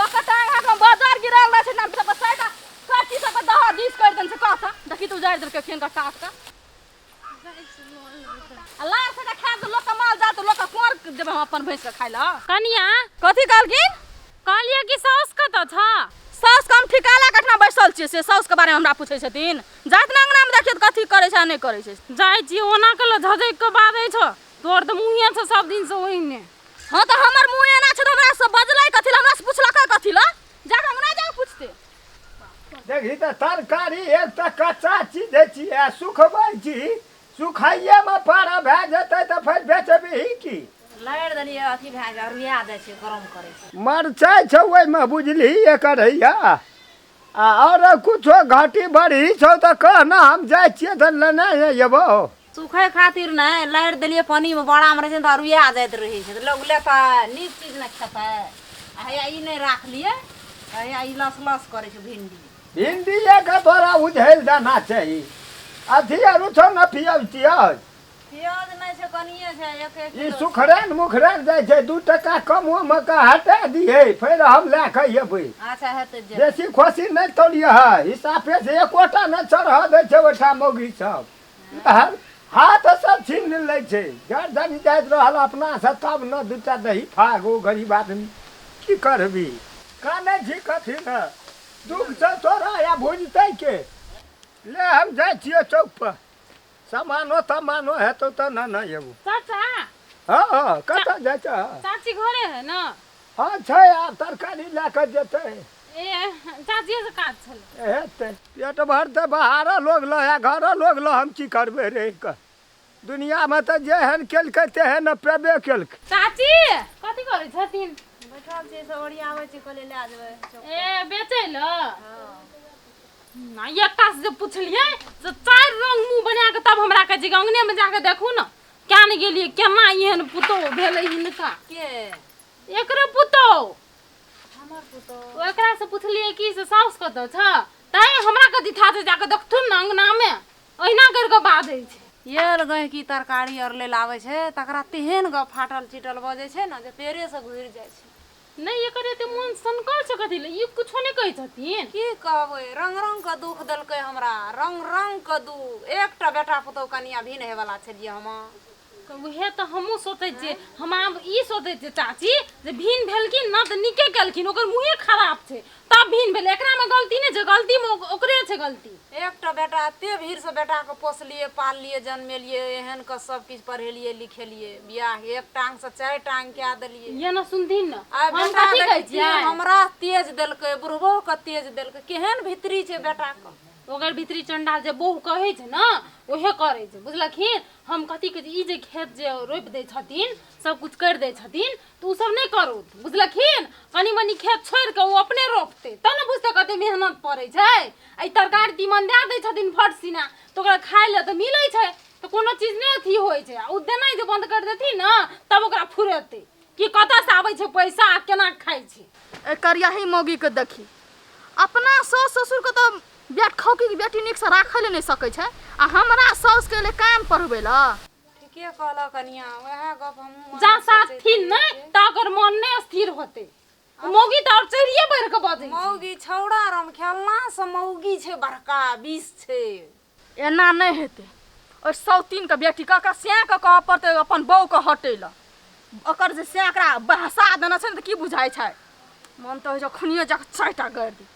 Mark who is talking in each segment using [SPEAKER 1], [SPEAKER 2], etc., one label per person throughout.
[SPEAKER 1] लोक के टांग हाथ में बाजार गिरल रहै छै ना सब साइड काटी सब दहा दिस कर देन छै कथा देखी तू उजाड़ि देलकै केन का टाट का आ लार से खा के लोक के माल जात लोक के कोर देबै हम अपन भैंस के खाइ ला।
[SPEAKER 2] कनिया,
[SPEAKER 1] कथी कहलखिन?
[SPEAKER 2] कहलियै कि साउस कतऽ छ?
[SPEAKER 1] साउस के हम ठिकाला के अठना बैसल छियै से साउस के बारे में हमरा पूछै छथिन। जाइत ने अंगना में देखियौ तऽ कथी करै छै आ नहि करै छै।
[SPEAKER 2] जाइ छी ओना के झझकि के बाजै छ, तोहर तऽ मुँहे छौ सब दिन से ओहिने।
[SPEAKER 1] हाँ तऽ हमर मुँह एना छै तऽ हमरा से बजलै कथी लए, हमरा से पुछलकै कथी लए? जाके अंगना जाके पुछतै।
[SPEAKER 3] देखी तऽ तरकारी एक तऽ कच्चा चीज दै छी आ सुखबै छी, सुखाइएमे पारा भए जेतै तऽ फेर बेचबही की?
[SPEAKER 4] लड़ि देलियै अथी भए गेल, रुआ जाइ छै, गरम करै छै।
[SPEAKER 3] मरचाइ छौ ओहिमे बुझलिही एकर हैया, आ आओर कुछो घाटी बढ़ी छौ तऽ कह ने, हम जाइ छियै तऽ लेने अयबौ।
[SPEAKER 4] सुखै खातिर नहि लारि देलियै, पानिमे बोरामे रहै छै ने तऽ अरुआ जाइत रहै छै, तऽ लोक लेतै नीक चीज ने खेतै। आ हैया ई नहि राखलियै, हैया ई लस लस करै छै भिंडी।
[SPEAKER 3] भिंडीएके तोरा उझैल देना चाही। अथी आरू छौ ने पियाज तियाज?
[SPEAKER 4] पियाज नहि छै, कनिए छै, एक एक
[SPEAKER 3] ई
[SPEAKER 4] किलो।
[SPEAKER 3] सुखरैन मुखरैन जाइ छै, 2 टका कमोमे के हटा दिहे, फेर हम लए कऽ अयबै।
[SPEAKER 4] अच्छा हेतै जे।
[SPEAKER 3] बेसी खोसी नहि तोलियह, हिसाबे से एकोटा नहि चढ़ऽ दै छै ओहिठाम मौगी सब, हाथ सब छीन लै छै। जर जनी जाइत रहल अपनासँ तब ने 2टा दही फागो। गरीब आदमी की करबी? कानै छी कथी ने दुख छै तोरा या भुजतै के? ले हम जाइ छियै चौक पर, सामानो तमानो हेतौ तऽ ने ने एबो।
[SPEAKER 2] चाचा।
[SPEAKER 3] हँ हँ, कतऽ जाइ छह?
[SPEAKER 2] चाची घरे है ने?
[SPEAKER 3] हँ छै, आब तरकारी लए कऽ जेतै।
[SPEAKER 2] ए चाचिए से काज छलै।
[SPEAKER 3] हेतै पेट भरतै, बाहरो लोग लऽ आ घरो लोग लऽ, हम की करबै रहि कऽ दुनियामे? तऽ जेहन केलकै तेहन ने पेबे केलकै।
[SPEAKER 2] चाची कथी करै छथिन?
[SPEAKER 4] बैठल छियै, सब ओरियाबै छियै, कहलियै लए जेबै चौक।
[SPEAKER 2] ए बेचै लए?
[SPEAKER 4] हँ।
[SPEAKER 2] ना एकटा से जे पुछलियै से 4 रंग मुँह बना कऽ तब हमरा कहै छै कि अङ्गनेमे जाकऽ देखू ने। क्या ने गेलियै, केना एहन पुतोहु भेलै हिनका?
[SPEAKER 4] के?
[SPEAKER 2] एकरे पुतोहु।
[SPEAKER 4] हमर पुतोहु?
[SPEAKER 2] एकरा से पुछलियै कि से साउस कतऽ छ, तैं हमरा कथी था छै, जाकऽ देखथुन ने अङ्गनामे, ओहिना करि कऽ बाजै छै।
[SPEAKER 4] येल गहिकी तरकारी आर लेल आबै छै तकरा तेहन गप फाटल चिटल बजै छै ने जे पेड़ेसँ घुरि जाइ छै।
[SPEAKER 2] नहि एकर एते मोन सनकल छै कथी लए? ई कुछो नहि कहै छथिन?
[SPEAKER 4] की कहबै, रंग रंग के दुख देलकै हमरा, रंग रंग के दुख। एकटा बेटा पुतहु कनिया भी नहि होयवला छलियै हम।
[SPEAKER 2] उहे तऽ हमहूँ सोचै छियै। हम आब ई सोचै छियै चाची जे भिन भेलखिन ने तऽ नीके केलखिन, ओकर मुँहे खराब छै तब भिन भेलै, एकरामे गलती नहि छै, गलतीमे ओकरे छै गलती।
[SPEAKER 4] एकटा बेटा एते भीड़सँ बेटाके पोसलियै, पाललियै, जन्मेलियै, एहन कऽ सब किछु पढ़ेलियै लिखेलियै, बियाह एक टांगसँ 4 टांग कए देलियै।
[SPEAKER 2] ये ने सुनथिन ने।
[SPEAKER 4] आ
[SPEAKER 2] हम
[SPEAKER 4] बेटा
[SPEAKER 2] कथी कहै
[SPEAKER 4] देखै छियै
[SPEAKER 2] छियै?
[SPEAKER 4] हमरा तेज देलकै, बुढ़बो के तेज देलकै, केहन भितरी छै बेटाके।
[SPEAKER 2] ओकर भितरी चंडाल जे बहु कहै छै ने उहे करै छै, बुझलखिन? हम कथी कहै छी, ई जे खेत जे रोपि दै छथिन, सब कुछ करि दै छथिन, तऽ ओ सब नहि करू, बुझलखिन? कनि मनि खेत छोड़ि कऽ ओ अपने रोपतै तब ने बुझतै कते मेहनत पड़ै छै। आ ई तरकारी तीमन दए दै छथिन फट सिना, तऽ ओकरा खाय लए तऽ मिलै छै, तऽ कोनो चीज नहि अथी होइ छै। आ ओ देनाइ जे बन्द करि देथिन ने तब ओकरा फुरेतै कि कतऽसँ आबै छै पैसा आ केना खाइ छै।
[SPEAKER 1] एकर यही मौगीके देखी, अपना साउस ससुरके तऽ बेट खौकीके बेटी नीकसँ राखै लए नहि सकै छै आ हमरा साउसके एलै कान पढ़बै लए।
[SPEAKER 4] ठीके कहलक कनिया, वएह गप हमहूँ
[SPEAKER 2] जा
[SPEAKER 4] मनमे
[SPEAKER 2] साथ
[SPEAKER 4] सोचैत
[SPEAKER 2] थिन
[SPEAKER 4] रहै
[SPEAKER 2] नहि
[SPEAKER 4] छियै।
[SPEAKER 2] तऽ ओकर मन नहि स्थिर होतै। मौगी तऽ आओर चढ़िए बढ़ि कऽ बजै छै।
[SPEAKER 4] मौगी छौड़ा रम खेलना से मौगी छै, बड़का विष छै।
[SPEAKER 1] एना नहि हेतै, ओहि सौतीनके बेटी कऽ कऽ सएके कहऽ पड़तै अपन बहूके हटै लए। ओकर जे सएह एकरा बहसा देने छै ने तऽ की बुझाइ छै, मन तऽ होइ छै खुनिए जाकऽ 4टा गाड़ि दी।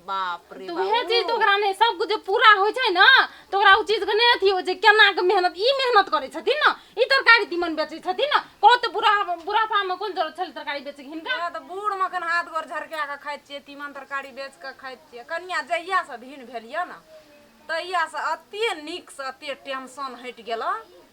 [SPEAKER 4] बाप रे
[SPEAKER 2] तऽ
[SPEAKER 4] बाप।
[SPEAKER 2] उएह चीज तऽ ओकरा नहि सब कुछ जे पूरा होइ छै ने तऽ ओकरा ओ चीजके नहि अथी होइ छै। केना कऽ मेहनत ई मेहनत करै छथिन ने, ई तरकारी तीमन बेचै छथिन ने, कहू तऽ बुढ़ा बुढ़ापामे कोन जरूरत छलै तरकारी बेचैके हिनका?
[SPEAKER 4] इएह तऽ बूढ़ मे एखन हाथ गोर झरका कऽ खाइत छियै, तीमन तरकारी बेच कऽ खाइत छियै। कनिया जहिया से भिन भेल यऽ ने तहिया से एते नीक से एते टेंशन हटि गेल।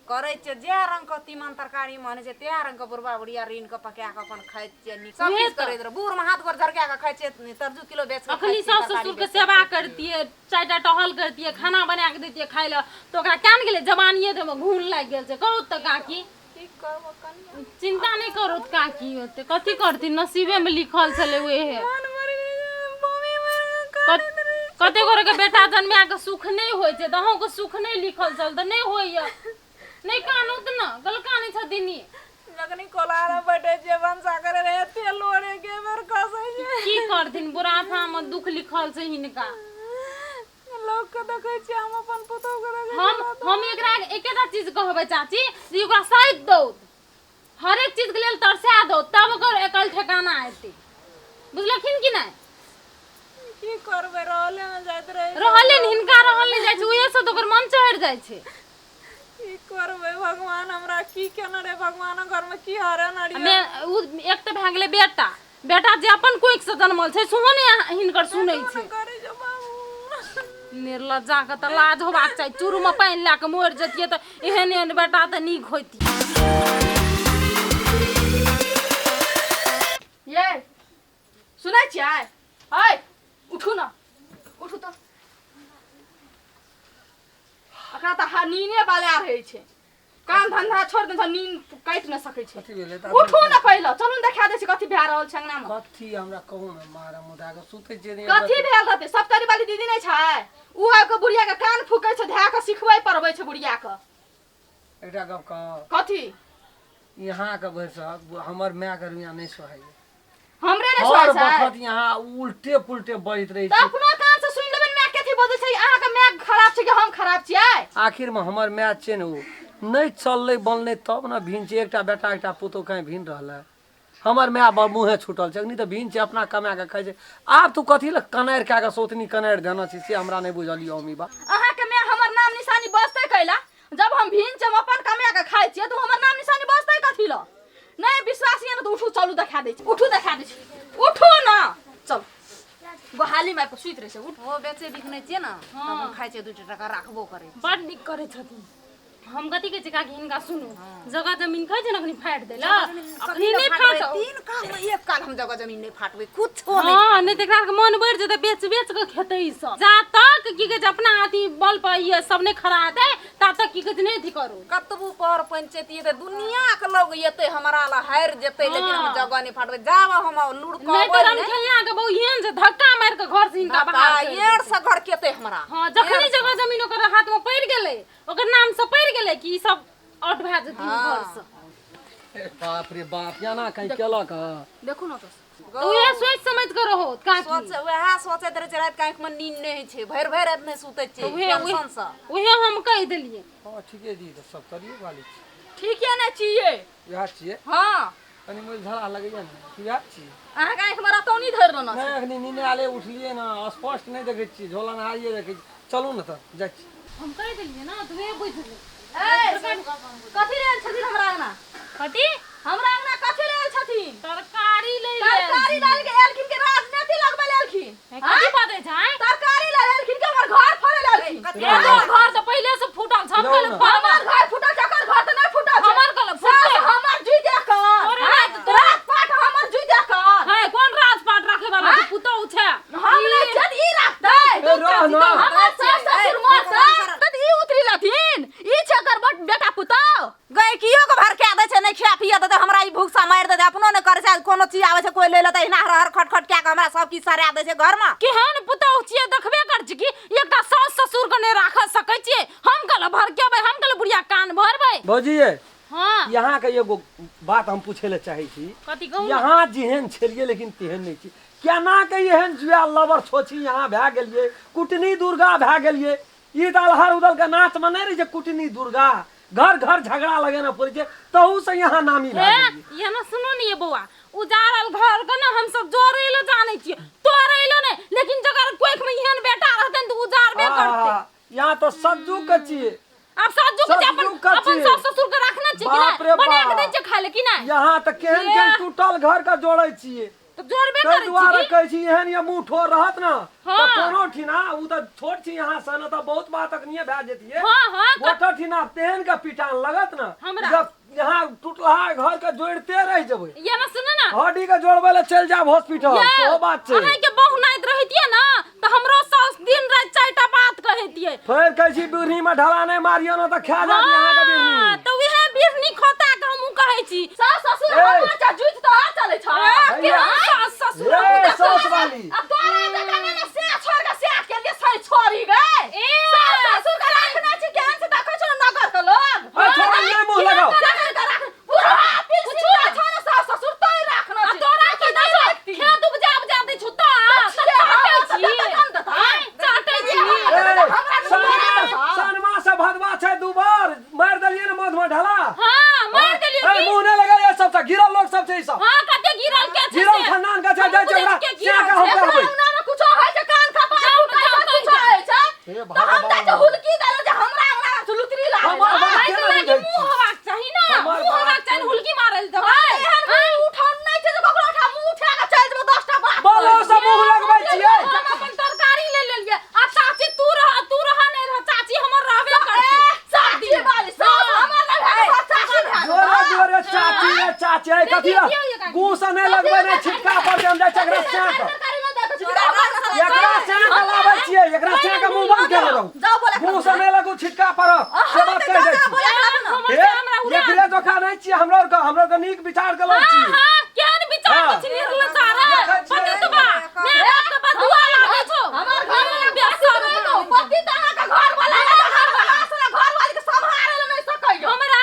[SPEAKER 4] करै छियै जए रंग के तीमन तरकारी मन होइ छै तए रंग के बुढ़बा बुढ़िया ऋण के पका कऽ अपन खाइत छियै, नीक सब
[SPEAKER 2] उएह
[SPEAKER 4] किछु
[SPEAKER 2] तऽ।
[SPEAKER 4] करैत रहै। बूढ़ मे हाथ गोर झरका कऽ खाइ छियै, तरजू किलो बेच कऽ खाइ
[SPEAKER 2] अखनी
[SPEAKER 4] छियै,
[SPEAKER 2] सास
[SPEAKER 4] तरकारी
[SPEAKER 2] ससुरके
[SPEAKER 4] बेच कऽ
[SPEAKER 2] सेवा
[SPEAKER 4] खाइ छियै।
[SPEAKER 2] करतियै, 4टा टहल करतियै, खाना बना कऽ दैतियै खाय लए, तऽ ओकरा क्या ने गेलै जवानिये देहमे घून लागि गेल छै। कहू तऽ काकी।
[SPEAKER 1] की कहबो कनिया,
[SPEAKER 2] चिंता नहि करू काकी, ओते कथी करथिन, नसीबेमे लिखल छलै उहे।
[SPEAKER 1] मन मरि गेलै, मम्मी मरि गेलै, कानैत रहै।
[SPEAKER 2] कते गोरे के बेटा जन्मा के सुख नहि होइ छै, तऽ अहूँके सुख नहि लिखल छल तऽ नहि होइए। नहि कानू तऽ ने गल कानै छथिन ई।
[SPEAKER 4] जखनी कोलार मे बैठे छियै भनसा करे रहे एते लोरे के बेर खसै छै।
[SPEAKER 2] की करथिन बुढ़ापा मे दुख लिखल छै हिनका
[SPEAKER 4] लोक के देखै छियै हम अपन पुतोह के देखै
[SPEAKER 2] हम एकरा एकेटा चीज कहबै चाची जे ओकरा साइद दौ हरेक चीज के लेल तरसा दौ तब ओकर एकल ठेकाना एतै बुझलखिन कि नहि
[SPEAKER 4] की करबै रहले ने जाइत रहै
[SPEAKER 2] रहले ने हिनका रहल नहि जाइ छै ओहे से तऽ ओकर मन चढ़ि जाइ छै
[SPEAKER 4] की करबै भगवान हमरा की केने रे भगवान घरमे की हरण
[SPEAKER 2] आ मे उ एक तऽ भए गेलै बेटा बेटा जे अपन कोखि से जनमल छै सेहो नहि हिनकर सुनै छै
[SPEAKER 4] करै छै बाबू
[SPEAKER 2] निर्लज्जा के तऽ लाज होबाक चाही चूरू मे पानि लए कऽ मरि जतियै तऽ एहन एहन बेटा तऽ नीक होइतियै
[SPEAKER 1] ये सुनै छियै है उठू न उठू तऽ एकरा तऽ नीने वाला रहै छै काम धंधा छोड़ देने नींद काटि नहि सकै छै
[SPEAKER 5] कथी भेलै तऽ
[SPEAKER 1] उठू ने पहिले चलू ने देखा दै छी कथी भए रहल छै अंगना मे
[SPEAKER 5] कथी हमरा कहू ने मारा मुदा के सुतै छियै ने
[SPEAKER 1] कथी भेल रहतै सप्तरी वाली दीदी नहि छै उ आबि कऽ बुढ़िया के कान फूकै छै धए कऽ सिखबै पढ़बै छै बुढ़िया के
[SPEAKER 5] एकटा गप कहब
[SPEAKER 1] कथी
[SPEAKER 5] यहाँ के भरिसक हमर माय के रुइया नहि सोहाइए
[SPEAKER 1] हमरे नहि
[SPEAKER 5] हर
[SPEAKER 1] सोहाइ छै
[SPEAKER 5] वक्त यहाँ उल्टे पुल्टे बजैत रहै
[SPEAKER 1] तऽ
[SPEAKER 5] छै
[SPEAKER 1] अपनो कान से सुनि लेबै माय कथी बजै छै अहाँके माय खराब छै कि हम खराब छियै
[SPEAKER 5] आखिर में हमर माय छै ने ओ नहि चललै बनलै तब ने भिन छै एकटा बेटा एकटा पुतोह कहीं भिन रहलै हमर माय बाप मुँहे छूटल छै अखनी तऽ भिन छै अपना कमा कऽ खाइ छै आब तू कथी लए कनारि कए कऽ सौतनी कनारि देने छी से हमरा नहि बुझल यऽ हम ई बात
[SPEAKER 1] अहाँके माय हमर नाम निशानी बजतै कैला जब हम भिन छै हम अपन कमा कऽ खाइ छियै तऽ हमर नाम निशानी बजतै कथी लए नहि विश्वास यऽ ने तऽ उठू चलू देखा दै छी उठू देखा दै छी उठू ने चल गोहाली मारि कऽ सुति रहै छै उठ
[SPEAKER 4] ओ बेचे बिकने छियै ने तब हम खाइ छियै 2 टाका राखबो करै
[SPEAKER 2] बड नीक करै छथिन हम कथी कहै छी काकी हिनका सुनू जगह जमीन कहै छै ने अखनी फाटि दै लए अखनी नहि फाटौ
[SPEAKER 4] 3 काल में 1 काल हम जगह जमीन नहि फाटबै कुछो नहि
[SPEAKER 2] हँ नहि तऽ एकरा आरके मन बढ़ि जेतै बेच बेच कऽ खेतै ई सब जा तक की कहै छै अपना अथी बल पर ई सब नहि खड़ा हेतै ता तक की कहै छै नहि अथी करू
[SPEAKER 4] कतबो पर पंचायती एतै दुनिया के लोग एतै हमरा ला हारि जेतै लेकिन हम जगह नहि फाटबै जाब हम
[SPEAKER 2] नहि
[SPEAKER 4] लुड़कबै
[SPEAKER 2] तऽ रमखेलना के बहु एहन छै धक्का मारि कऽ घर से हिनका बाहर करि
[SPEAKER 4] एड़ से घर केतै हमरा
[SPEAKER 2] हँ जखनी जगह जमीन ओकर हाथ में पड़ि गेलै ओकर नाम से पड़ि गेलै कि ई सब आउट भए जेथिन घर से
[SPEAKER 5] ए बाप रे बाप एना कहीं केलक हँ
[SPEAKER 1] देखू ने तऽ
[SPEAKER 2] तऽ उएह सोचि समझि कऽ रहो काकी
[SPEAKER 4] सोच वएह सोचैत रहै छै राति के आँखि में नींद नहि होइ छै भरि भरि राति नहि सुतै छियै
[SPEAKER 2] उहे
[SPEAKER 4] टेंशन से
[SPEAKER 2] उहे हम कहि देलियै
[SPEAKER 5] हँ ठीके दी तऽ सब करिए वाली छी
[SPEAKER 1] ठीके ने छियै
[SPEAKER 5] इएह छियै
[SPEAKER 1] हँ
[SPEAKER 5] कनि मोल झड़ा लगैया ने इएह छियै
[SPEAKER 1] अहाँके आँखिमे रतौनी धरि लेने
[SPEAKER 5] नहि अखनी नींद आले उठलियै ने स्पष्ट नहि देखै छियै झोला नहाइए देखै छियै चलू ने तऽ जाइ छी
[SPEAKER 2] हम कहि देलियै ने तऽ उहे बुझि गेलै
[SPEAKER 1] ए कथी लेल छथिन हमरा अंगना
[SPEAKER 2] कथी
[SPEAKER 1] हमरा अंगना कथी लेल छथिन
[SPEAKER 2] तरकारी लै लेल
[SPEAKER 1] तरकारी डाल के एलखिन के राजनीति लगबै लेल एलखिन
[SPEAKER 2] कथी बाजै छै आँय?
[SPEAKER 1] तरकारी लेल एलखिन के हमर घर फोड़े लेल एलखिन
[SPEAKER 2] ए, तोहर घर तऽ पहिले से फूटल छै हम
[SPEAKER 5] रहू
[SPEAKER 2] कहलियै
[SPEAKER 5] ने।
[SPEAKER 2] फड़बा
[SPEAKER 1] हमर घर फूटल छै ओकर घर तऽ नहि फूटल छै
[SPEAKER 2] हमर कहलक फूटतै।
[SPEAKER 1] सास हमर जुइते कर
[SPEAKER 2] तोरे राज- तोरे-
[SPEAKER 1] राजपाट हमर जुइते कर
[SPEAKER 2] है कोन राजपाट राखे वाला तू पुतहु छै
[SPEAKER 1] हम नहि छियै तऽ ई राखतै
[SPEAKER 5] ए, रह न।
[SPEAKER 1] हमर सास ससुर मरतै तऽ ई उतरी लेथिन ई छै ओकर बेटा पुतहु
[SPEAKER 4] गैकियो के भड़का दै छै नहि खिया पिया देतै हमरा ई भूखसा मारि देतै अपनो नहि करै छै कोनो चीज आबै छै कोइ लै लेतै एहिना हर हर खट खट कए कऽ हमरा सब किछु सरा दै छै घरमे
[SPEAKER 2] केहन पुतहु छियै देखबे कर छी कि एकटा सास ससुर के नहि राख सकै छियै हम कहल भड़केबै हम कहल बुढ़िया कान भरबै
[SPEAKER 5] भौजी ये
[SPEAKER 2] हँ
[SPEAKER 5] यहाँ के एगो बात हम पूछे ले चाहे छी
[SPEAKER 2] कथी कहू ने?
[SPEAKER 5] यहाँ जेहन छलियै लेकिन तेहन नहि छी केना के एहन जुआ लबर छोछी यहाँ भए गेलियै कुटनी दुर्गा भए गेलियै ई तऽ अलहर उदल के नाच में नहि रहै छै कुटनी दुर्गा घर घर झगड़ा लगेना पड़ै छै तहू से यहाँ नामी भए
[SPEAKER 2] हे
[SPEAKER 5] गेलियै
[SPEAKER 2] ये ना सुनू ने ये बौआ उजाड़ल घर के ना हम सब जोड़ै लए जानै छियै तोड़ै लए नहि लेकिन जकर कोख में एहन बेटा रहतै तऽ उजाड़बे करतै
[SPEAKER 5] आहा, यहाँ तऽ सज्जू के छियै
[SPEAKER 2] आब सज्जू के अपन
[SPEAKER 5] सज्जू के
[SPEAKER 2] अपन
[SPEAKER 5] छियै।
[SPEAKER 2] सास ससुर के रखने छियै कि
[SPEAKER 5] बाप
[SPEAKER 2] नहि
[SPEAKER 5] रे
[SPEAKER 2] बना के
[SPEAKER 5] बाप।
[SPEAKER 2] दै छियै खाय लए कि नहि
[SPEAKER 5] यहाँ तऽ केहन केहन टूटल घर के जोड़ै छियै
[SPEAKER 2] तऽ जोड़बे
[SPEAKER 5] ताहि
[SPEAKER 2] करै
[SPEAKER 5] दुआरे
[SPEAKER 2] छी
[SPEAKER 5] कहै छी एहन ये मुँह ठोर रहत ने तऽ
[SPEAKER 2] हाँ।
[SPEAKER 5] कोनो ठिना ओ तऽ छोट छी यहाँ से ने तऽ बहुत बात अखनिये भए जेतियै
[SPEAKER 2] हाँ हाँ
[SPEAKER 5] गोटा ठिना तेहन के पिटान लगत ने
[SPEAKER 2] हमरा।
[SPEAKER 5] जब यहाँ टूटलहा घर के जोड़ते रहि जेबै
[SPEAKER 2] ये ना सुनू ना
[SPEAKER 5] हड्डी के जोड़बै लए चलि जायब हॉस्पिटल
[SPEAKER 2] ये,
[SPEAKER 5] सेहो बात छै
[SPEAKER 2] अहाँके बहु नाइत रहितियै ने तऽ हमरो सास दिन राति चारिटा बात कहतियै
[SPEAKER 5] फेर कहै छी बिढ़नी में ढला नहि मारियौ ने तऽ खा जायत यहाँ के बिढ़नी
[SPEAKER 2] हाँ, तऽ उहे बिढ़नी खोता के हमहूँ कहै छी
[SPEAKER 1] सास ससुर
[SPEAKER 5] ए।
[SPEAKER 1] हमर चा जुइत तोहर चलै छ
[SPEAKER 5] भैया।
[SPEAKER 2] सास ससुर
[SPEAKER 5] ए सास वाली
[SPEAKER 1] आ तोरा जकाँ ने से छोड़ के से के लिए सही छोड़ी गए
[SPEAKER 2] ए।
[SPEAKER 1] सास ससुर के राखना छी केहन से देखै छौ नगर के लोग
[SPEAKER 5] ए, छोड़ू, नहि मुँह लगाउ।
[SPEAKER 1] नगर के राख पूरा तिल सिंह छौ ने सास ससुर तोय राखना
[SPEAKER 2] आ
[SPEAKER 1] छी
[SPEAKER 2] तोरा की दै छौ खेत उपजा उपजा दै छौ तै
[SPEAKER 5] कथी ला गुस्सा नहि लगबै नहि छिटका पर हम जाइ छियै एकरा सैं कऽ। एकरा सैं कऽ लाबै छियै एकरा सैं कऽ मुँह बंद केने रहू
[SPEAKER 1] जाओ बोला
[SPEAKER 5] गुस्सा नहि लगू छिटका पर से बात कहि दै छी
[SPEAKER 2] हमर
[SPEAKER 5] हे,
[SPEAKER 2] हमरा उड़ा
[SPEAKER 5] एकरे जोखा नहि छियै हमरो आरके हमरो आरके नीक विचार के लोग छी
[SPEAKER 2] हाँ, केहन विचार
[SPEAKER 5] हाँ।
[SPEAKER 2] के छी निर्लज्जा रे
[SPEAKER 5] देखै छियै।
[SPEAKER 2] पतितबा माय बाप के बदुआ लागै छौ
[SPEAKER 1] हमर घर में बेसी नहीं तो पति त अहाँ के घर वाला घर वाला साला घर वाली के सम्हारे ले नहीं सकैय
[SPEAKER 2] हमरा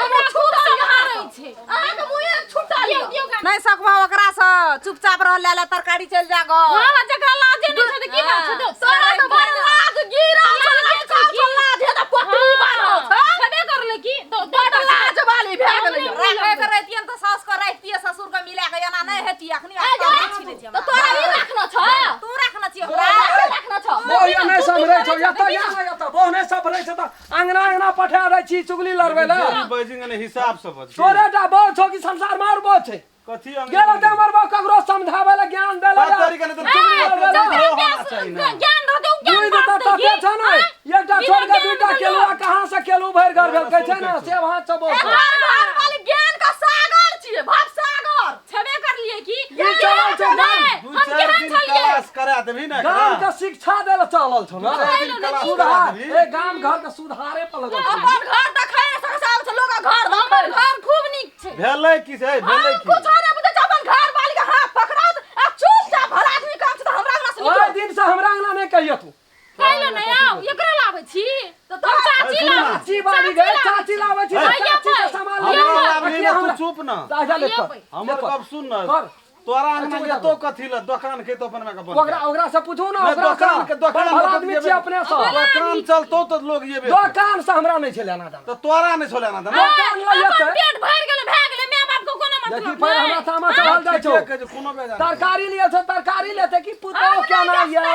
[SPEAKER 2] हमरा खूब सम्हारै छै
[SPEAKER 1] अहाँ के मुँहे छुटल
[SPEAKER 2] दियौ दियौ गाड़ी।
[SPEAKER 4] नहि सकबह ओकरासँ चुपचाप रह ले ले तरकारी चलि जा घर
[SPEAKER 2] हाँ जकरा लाजे नहि छै तऽ की बात छै दौ
[SPEAKER 1] तोरा तऽ बड़ लाज गिरल छौ
[SPEAKER 2] लाज
[SPEAKER 1] लाज छौ लाज हे तऽ पटरी बान्हल छै
[SPEAKER 2] छेबे करले की दौ दौ
[SPEAKER 1] बड़ लाज वाली भए गेलै
[SPEAKER 4] राखै के रहितियन तऽ साउस के रखतियै ससुर के मिला के एना नहि हेतियै अखनी
[SPEAKER 1] तऽ तोरा ई राखना छ
[SPEAKER 4] तू रखने छियै
[SPEAKER 1] तोरा
[SPEAKER 4] हमरा
[SPEAKER 1] ई राखना छ
[SPEAKER 5] बोह या नहि सम्हरै छौ एतऽ या नहि एतऽ बोह नहि सम्हरै छौ तऽ अंगना अंगना पठा दै छी चुगली लड़बै लए
[SPEAKER 6] बजिंग ने हिसाब से बज
[SPEAKER 5] तोरे टा बोह छौ कि संसार में और बोह छै
[SPEAKER 6] कथी
[SPEAKER 5] गेल होतै हमर बोह ककरो समझाबै लए ज्ञान दै लए
[SPEAKER 6] तरीका नहि तऽ
[SPEAKER 5] चुगली लड़बै लए
[SPEAKER 6] होना चाही ना
[SPEAKER 2] ज्ञान रहतै उ ज्ञान
[SPEAKER 5] दुई दूटा
[SPEAKER 2] बाँटतै
[SPEAKER 5] तते
[SPEAKER 2] की
[SPEAKER 5] छौ ने एकटा छोड़ के दुईटा केलुआ कहाँ से केलू भरि घर भेल कहै छै ने से वहाँ छौ बोह छौ।
[SPEAKER 1] घर घर वाली ज्ञान का सागर छियै भव सागर
[SPEAKER 2] छेबे करलिए की
[SPEAKER 5] ई चलल छौ गाम
[SPEAKER 6] दू
[SPEAKER 2] हम
[SPEAKER 6] चारि
[SPEAKER 2] केहन
[SPEAKER 6] दिन
[SPEAKER 2] छलियै
[SPEAKER 6] क्लास करा देबही ना
[SPEAKER 5] गाम के शिक्षा दै लए चलल छौ ने
[SPEAKER 6] चारि दिन क्लास करा
[SPEAKER 5] सुधार
[SPEAKER 6] देबही
[SPEAKER 5] ए गाम घर के सुधारे पर लगल छौ
[SPEAKER 1] अपन घर देखै नहि सकै छै, आब छै लोग घर देखै
[SPEAKER 2] हमर घर खूब नीक छै
[SPEAKER 6] भेलै की छै भेलै
[SPEAKER 1] हम
[SPEAKER 6] की
[SPEAKER 1] कुछो नहि बुझै छी अपन घर वाली के हाथ पकड़त आ चुपचाप भला आदमी काम छै तऽ हमरा अंगना से
[SPEAKER 5] ओहि
[SPEAKER 1] निकल
[SPEAKER 5] दिन से हमरा अंगना नहि कहियो तू
[SPEAKER 2] कैलो नहि आउ एकरे लाबै छी
[SPEAKER 1] तऽ
[SPEAKER 2] हम चाची
[SPEAKER 6] सुन ना।
[SPEAKER 2] लाबै
[SPEAKER 5] चाची बाली गए चाची लाबै छी
[SPEAKER 6] हे।
[SPEAKER 5] चाची के सामान
[SPEAKER 6] हमरा
[SPEAKER 5] लिअ।
[SPEAKER 6] लाबही ना तू चुप ना
[SPEAKER 5] आजा ले कर
[SPEAKER 6] हमर गप सुन ना
[SPEAKER 5] कर।
[SPEAKER 6] तोरा अंगना
[SPEAKER 5] अच्छा,
[SPEAKER 6] एतो कथी ल दोकान के तो अपन में के बंद
[SPEAKER 5] ओकरा ओकरा से पूछू ना
[SPEAKER 6] नहि,
[SPEAKER 5] ओकरा
[SPEAKER 6] दोकान के दोकान
[SPEAKER 5] भला आदमी छी अपने से
[SPEAKER 6] दोकान चलतो तऽ लोग येबे
[SPEAKER 5] दोकान से हमरा नहि छै लेना देना
[SPEAKER 6] तऽ तोरा नहि छौ लेना देना
[SPEAKER 5] दोकान लऽ
[SPEAKER 2] अपन
[SPEAKER 5] जेतै
[SPEAKER 2] पेट भरि गेलै भए गेलै माय बाप के कोनो
[SPEAKER 5] देखी
[SPEAKER 2] मतलब
[SPEAKER 5] फेर हमरा
[SPEAKER 2] नहि
[SPEAKER 5] तामा चढ़ल जाइ छौ
[SPEAKER 6] ठीके कहै छौ, कोनो बेजा नहि।
[SPEAKER 5] तरकारी लिए छौ तरकारी लेतै कि पुतोह केना ये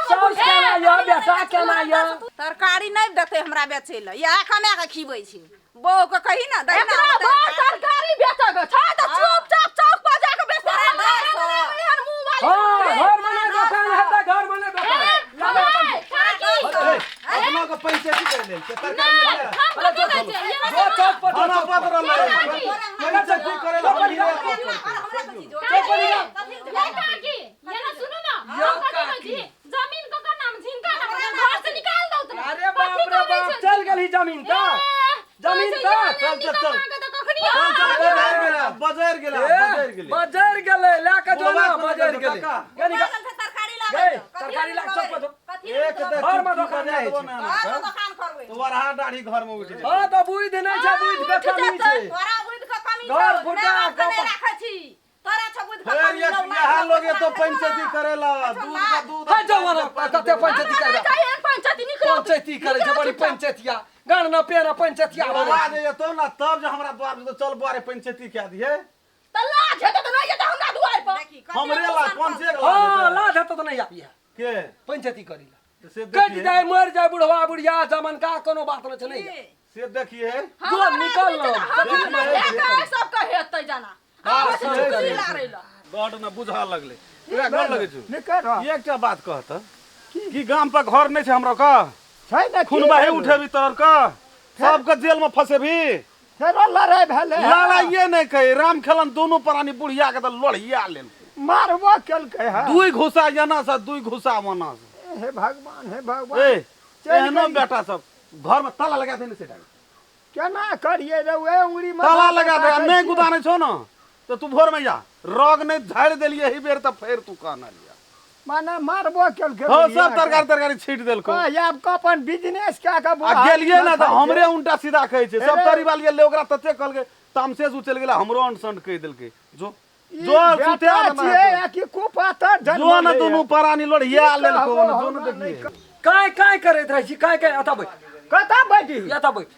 [SPEAKER 5] साउस केना ये बेटा केना ये
[SPEAKER 4] तरकारी नहि देतै हमरा बेचै लए इएह कमा कऽ खिबै छी बहू के कही ना दही
[SPEAKER 1] एकरा बड़ तरकारी बेचऽ के छै तऽ चुपचाप चौक पर जा कऽ बेचतै एहन मुँह वाली
[SPEAKER 5] हाँ घर में नहि दोकान हेतै घर में नहि दोकान
[SPEAKER 2] काकी
[SPEAKER 6] ए, अपना के पंचायती करे लेल छै तरकारी
[SPEAKER 2] नहि
[SPEAKER 6] ले।
[SPEAKER 2] हम कथी कहै छियै ये
[SPEAKER 5] जो चौक पर जो
[SPEAKER 6] खाना
[SPEAKER 5] चौक पर
[SPEAKER 6] पत्र ले पंचायती करे ला हम हीरे
[SPEAKER 2] ये काकी ये ना सुनू ना हम कथी कहै छी जमीन ककर नाम छै हिनका नाम छै घर से निकाल दौ तऽ
[SPEAKER 5] अरे बाप रे बाप चल गेलही जमीन तक जमीन तक
[SPEAKER 6] चल, चल, चल।
[SPEAKER 2] कखनी
[SPEAKER 6] चल चल बजैर गेलै बजैर गेलै बजैर गेलै
[SPEAKER 5] बजर गेलै लए के जो ना
[SPEAKER 6] बोलबा कोना
[SPEAKER 5] बजर
[SPEAKER 6] गेलै,
[SPEAKER 5] गेलै
[SPEAKER 6] काका?
[SPEAKER 5] कनी का-
[SPEAKER 4] तरकारी
[SPEAKER 5] गई तरकारी ला चौक पर जो।
[SPEAKER 6] एक तऽ
[SPEAKER 5] घर में
[SPEAKER 6] चुटकी
[SPEAKER 5] दोकान
[SPEAKER 6] बजा
[SPEAKER 5] नहि
[SPEAKER 6] देबो
[SPEAKER 5] छै।
[SPEAKER 6] ने अहाँके।
[SPEAKER 4] दोकान करबै
[SPEAKER 6] तऽ वरहा दाढ़ी घर में उठि जेतै।
[SPEAKER 5] हाँ तऽ बुद्धि नहि छै बुद्धि के कमी छै
[SPEAKER 4] तोरा बुद्धि के कमी
[SPEAKER 5] घर
[SPEAKER 4] छौ,
[SPEAKER 5] फुटा
[SPEAKER 4] माय बाप के नहि
[SPEAKER 5] कपा-
[SPEAKER 4] राखै छी तोरा छौ बुद्धि के
[SPEAKER 6] फेर
[SPEAKER 4] कमी
[SPEAKER 6] ये
[SPEAKER 4] लौ,
[SPEAKER 6] यहाँ
[SPEAKER 4] लाज
[SPEAKER 6] लोग एतो
[SPEAKER 4] राखै
[SPEAKER 6] पंचायती करेला दूध का दूध
[SPEAKER 5] है जो वहाँ कते पंचायती करबे
[SPEAKER 1] एहन पंचायती निकलत
[SPEAKER 5] पंचायती करै छै बड़ी पंचायतिया गान न पेना पंचायतिया बनै
[SPEAKER 6] बोला
[SPEAKER 5] छै।
[SPEAKER 6] जे एतो ना तब जे हमरा द्वार पर चल बुआरे पंचायती कए दिहे
[SPEAKER 1] तऽ लाज हेतै तऽ नहि जेतै हमरा दुआरि पर
[SPEAKER 4] देखी, कते
[SPEAKER 6] हमरे ला
[SPEAKER 4] नुकसान
[SPEAKER 6] पंचे
[SPEAKER 5] हाँ लाज हेतौ तऽ नहि आबिहे
[SPEAKER 6] के
[SPEAKER 5] पंचायती करी ला
[SPEAKER 6] तऽ से
[SPEAKER 5] कटि
[SPEAKER 6] देखिए
[SPEAKER 5] जाय मरि जाय बुढ़वा बुढ़िया जमनका कोनो बात नहि छै नहि
[SPEAKER 6] से देखिए
[SPEAKER 5] जो निकल ना
[SPEAKER 1] हमरा सबके हेतै जाना
[SPEAKER 6] हाँ,
[SPEAKER 1] आबै छै चुगली लारै लए
[SPEAKER 6] गड न बुझा लगलै एकरा गोर लगै छौ
[SPEAKER 3] निकल रह
[SPEAKER 6] एकटा बात कहत कि गाम पर घर नहि छै हमरा का
[SPEAKER 3] छै ने की
[SPEAKER 6] खूनबाही
[SPEAKER 3] भेलै?
[SPEAKER 6] उठेबी तोहर का सबके जेल में फंसेबी
[SPEAKER 3] फेरो लड़ाइ भेलै
[SPEAKER 6] लड़ाइए नहि कही राम खेलन दोनों प्राणी बुढ़िया के तऽ लोढ़िया लेल
[SPEAKER 3] मारबो केलकै हँ
[SPEAKER 6] दुई घुसा एना से दुई घुसा ओना से
[SPEAKER 3] हे भगवान हे भगवान
[SPEAKER 6] ए
[SPEAKER 3] चलि
[SPEAKER 6] एहनो
[SPEAKER 3] गेली।
[SPEAKER 6] बेटा सब घर में ताला लगा देने से
[SPEAKER 3] केना करियै रे उहे उंगरी में
[SPEAKER 6] ताला लगा दे आ नहि गुदानै छौ ने तऽ तू भोर में जा रग नहि झाड़ि देलियै एहि बेर तऽ फेर तू कहना लिया
[SPEAKER 3] माने मारबो केलकै
[SPEAKER 6] हो
[SPEAKER 3] बुढ़िया
[SPEAKER 6] सब
[SPEAKER 3] के।
[SPEAKER 6] तरकारी तरकारी छीट देलको
[SPEAKER 3] कह आब के अपन बिजनेस कए के
[SPEAKER 6] आ गेलियै ने तऽ हमरे उल्टा सीधा कहै छै सब
[SPEAKER 3] अरे।
[SPEAKER 6] तरी वाली ले ओकरा तते कहलकै तामसे से चलि गेलै हमरो अंट संट कहि देलकै जो जो सुते
[SPEAKER 3] बेटा छियै आ कि कुपातर
[SPEAKER 6] जो
[SPEAKER 3] जन्म
[SPEAKER 6] ने दुनू प्राणी लोढ़िया
[SPEAKER 3] की
[SPEAKER 6] लेलको
[SPEAKER 3] कहबो
[SPEAKER 6] ने जो ने
[SPEAKER 3] हमरा नहि
[SPEAKER 6] देखिए
[SPEAKER 5] काय काय करैत रहै छी काय काय एतऽ बैठ
[SPEAKER 3] कतऽ बैठी
[SPEAKER 5] एतऽ बैठ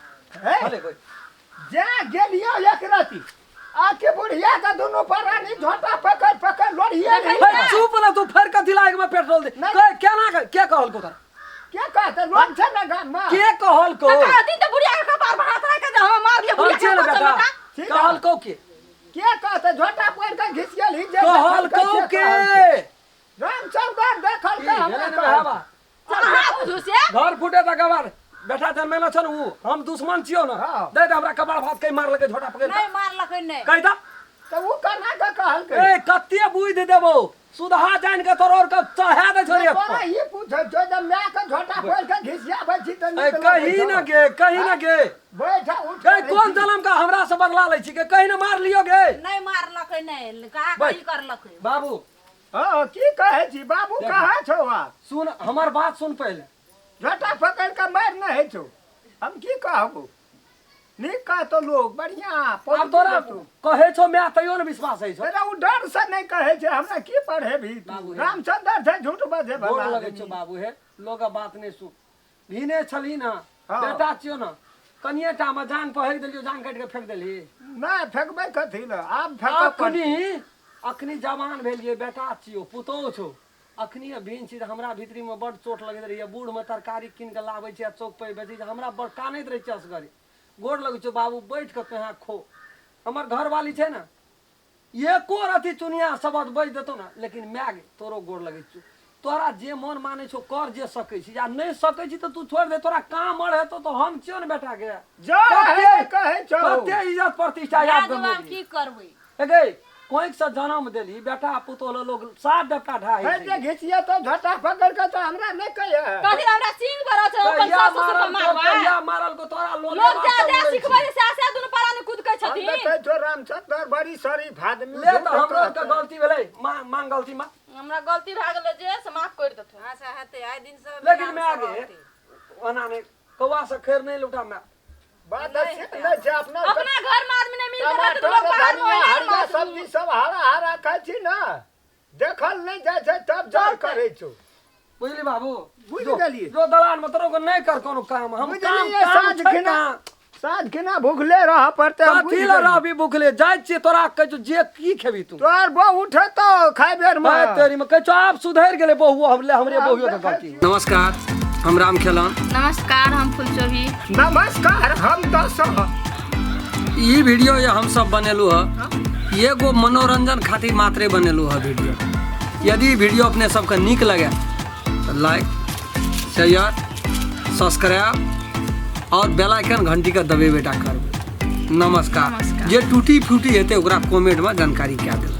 [SPEAKER 3] हे
[SPEAKER 5] भले बैठ
[SPEAKER 3] जे गेलियो एक राति आके बुढ़िया के दुनू प्राणी झोंटा पकड़ पकड़ लोढ़िया
[SPEAKER 5] हे चुप ना तू फेर कथी लाग में पेट्रोल दे
[SPEAKER 3] नहीं।
[SPEAKER 5] के केना के कहल को तोरा
[SPEAKER 3] के कहते लोग छै ने गाम में
[SPEAKER 5] के कहल को
[SPEAKER 1] तऽ दिन तऽ बुढ़िया के कपार पर हाथ राखि के जे हम मारलियै
[SPEAKER 5] हम
[SPEAKER 1] बुढ़िया
[SPEAKER 5] छियै
[SPEAKER 1] के
[SPEAKER 5] ने बेटा
[SPEAKER 1] बच्चा
[SPEAKER 3] ठीक है।
[SPEAKER 5] कहल को के
[SPEAKER 3] के कहते झोंटा पकड़ के घिस गेल ही जे
[SPEAKER 5] कहल
[SPEAKER 3] देखलकै
[SPEAKER 5] को
[SPEAKER 3] से
[SPEAKER 5] के
[SPEAKER 3] कहलकै। रामचंद्र देखल के हमरा
[SPEAKER 5] भेलै ने
[SPEAKER 3] कहलकै।
[SPEAKER 5] हवा
[SPEAKER 1] अहाँ बुझू से
[SPEAKER 5] घर फूटे तऽ कबार बेटा जन्मेलो छन उ हम दुश्मन छियौ ने
[SPEAKER 3] हाँ।
[SPEAKER 5] दे दे हमरा कबार भात कहि मारलकै झोटा पकड़ि
[SPEAKER 4] नहि मारलकै नहि
[SPEAKER 5] कहि दऽ
[SPEAKER 3] तऽ ओ केना कऽ कहलकै?
[SPEAKER 5] ए कते बुद्धि देबो सुधा जान के तोर और के चढ़ा दे छोरी।
[SPEAKER 3] तोरा ई पूछै छौ जे माय के झोटा खोलि के घिसियाबै छी तऽ
[SPEAKER 5] ए
[SPEAKER 3] नीक लगै
[SPEAKER 5] कही
[SPEAKER 3] छौ?
[SPEAKER 5] न गे, कही न गे।
[SPEAKER 3] बैठ उठ।
[SPEAKER 5] ए कोन जलम का हमरा से बदला लै छी गे? कही न मार लियो गे।
[SPEAKER 4] नहि मारलकै, नहि कहा
[SPEAKER 5] बैठ।
[SPEAKER 4] कही करलकै।
[SPEAKER 5] बाबू।
[SPEAKER 3] हँ, की कहै छी बाबू?
[SPEAKER 5] देख।
[SPEAKER 3] कहाँ छौ आब?
[SPEAKER 5] सुन, हमर बात सुन पहिले।
[SPEAKER 3] झोटा पकड़ि कऽ मारि नहि होइ छौ। हम की कहबौ, नीक कहतौ लोग बढ़िआँ।
[SPEAKER 5] आब तोरा कहै छौ माय तैयो ने विश्वास होइ छौ।
[SPEAKER 3] अरे ओ डर से नहि कहै छै। हमरा की पढ़ेबही तू?
[SPEAKER 5] बाबू हे।
[SPEAKER 3] रामचंद्र छै झूठ बजे
[SPEAKER 5] गोर
[SPEAKER 3] वाला
[SPEAKER 5] लगै
[SPEAKER 3] आदमी।
[SPEAKER 5] छौ बाबू हे, लोग बात नहि सुन। भीने छलही ने।
[SPEAKER 3] हँ।
[SPEAKER 5] बेटा छियौ ने, कनिए टा मे जान पहक देलियौ, जान काटि के फेंक देलही।
[SPEAKER 3] नहि फेकबै कथी लए, आब फेकऽ पड़तै।
[SPEAKER 5] अखनी अखनी जवान भेलियै, बेटा छियौ, पुतोहु छौ, अखनी भिन छी तऽ हमरा भीतरीमे बड्ड चोट लगैत रहैए। बूढ़मे तरकारी कीन कऽ लाबै छै आ चौक पर बेचै छै, हमरा बड़ कानैत रहै छै असगरे। गोर लगै छौ बाबू, बैठ कऽ तोहें खो। हमर घरवाली छै ने, एको रति चुनिया शब्द बाजि देतौ ने। लेकिन माय गे, तोरो गोर लगै छौ। तोरा जे मन मानै छौ कर, जे सकै छी आ नहि सकै छी तऽ तू छोड़ि दे। तोरा काम अर हेतौ तऽ हम छियौ ने बेटा के।
[SPEAKER 3] जा
[SPEAKER 5] कते
[SPEAKER 3] कहै छौ?
[SPEAKER 5] कते इज्जत प्रतिष्ठा याद
[SPEAKER 4] माय
[SPEAKER 5] करने
[SPEAKER 4] की करबै?
[SPEAKER 5] हे गे, कोइक से जन्म देली, बेटा पुतोह लए लोग सात देवता ढाही
[SPEAKER 3] हे
[SPEAKER 5] छै।
[SPEAKER 3] जे घिचिए तो झोटा पकड़ के तऽ हमरा नहि कहिए।
[SPEAKER 1] कथी हमरा सिंह भरल छै अपन
[SPEAKER 5] कहिया
[SPEAKER 1] सास ससुर के
[SPEAKER 5] मारल को,
[SPEAKER 1] मारबै?
[SPEAKER 5] कहिया मारल को तोरा लोग
[SPEAKER 1] लोग जा जा सिखबै छै से से दुनू प्राणी कूदकै
[SPEAKER 3] हम
[SPEAKER 1] छथिन।
[SPEAKER 3] देखै छौ रामचंद्र बड़ी शरीफ आदमी।
[SPEAKER 5] ले
[SPEAKER 3] झूठ
[SPEAKER 5] तऽ हमरो
[SPEAKER 3] कहतौ।
[SPEAKER 5] के गलती भेलै, मांग गलती मांग।
[SPEAKER 1] हमरा गलती भए गेलै जे से माफ कर देथुन।
[SPEAKER 4] अच्छा हेतै, आइ दिन से
[SPEAKER 5] लेकिन माय गे, ओना नहि कौआ से खेर नहि लुटा माय।
[SPEAKER 3] बात से नहि छै अपना।
[SPEAKER 1] अपना घर में आदमी नहीं मिल रहा
[SPEAKER 3] टमाटर
[SPEAKER 1] तो लोग बाहर में
[SPEAKER 3] धनिया
[SPEAKER 1] ओहिना
[SPEAKER 3] हरिया
[SPEAKER 1] मारत।
[SPEAKER 3] सब्जी सब हरा हरा खाइ छी ने, देखल नहि जाइ छै तब जर करै छौ।
[SPEAKER 5] बुझली बाबू?
[SPEAKER 3] बुझि
[SPEAKER 5] जो-
[SPEAKER 3] गेलियै।
[SPEAKER 5] जो दलान में तोरो के नहि कर कोनो काम, हम काम
[SPEAKER 3] बुझलियै।
[SPEAKER 5] काम
[SPEAKER 3] साँझ
[SPEAKER 5] छै
[SPEAKER 3] खिना
[SPEAKER 5] कहाँ?
[SPEAKER 3] साँझ खिना भूखले रहऽ पड़तै, हम
[SPEAKER 5] कथी
[SPEAKER 3] बुझि
[SPEAKER 5] लए
[SPEAKER 3] गेलियै।
[SPEAKER 5] रहबी भूखले? जाइ छियै, तोरा कहै छौ जे की खेबी तू।
[SPEAKER 3] तोहर बहु उठेतौ खाइ बेर मे।
[SPEAKER 5] भाय तेरी में कहै छौ आब सुधरि गेलै बहु। हम ले हमरे
[SPEAKER 3] आब
[SPEAKER 5] बहुओ के
[SPEAKER 3] देखै
[SPEAKER 5] गलती।
[SPEAKER 3] छियै।
[SPEAKER 5] नमस्कार, हम राम खेलन।
[SPEAKER 1] नमस्कार, हम फुलचोभी।
[SPEAKER 3] नमस्कार, हम दस।
[SPEAKER 5] ई वीडियो ये हम सब बनेलू है, एगो मनोरंजन खातिर मात्रे बनेलू है वीडियो। यदि वीडियो अपने सबके नीक लगे तो लाइक, शेयर, सब्सक्राइब और बेल आइकन घंटी के दबेबे टा करबै। नमस्कार।
[SPEAKER 1] नमस्कार।
[SPEAKER 5] जे टूटी फूटी हेतै ओकरा कमेंट में जानकारी कए देबै।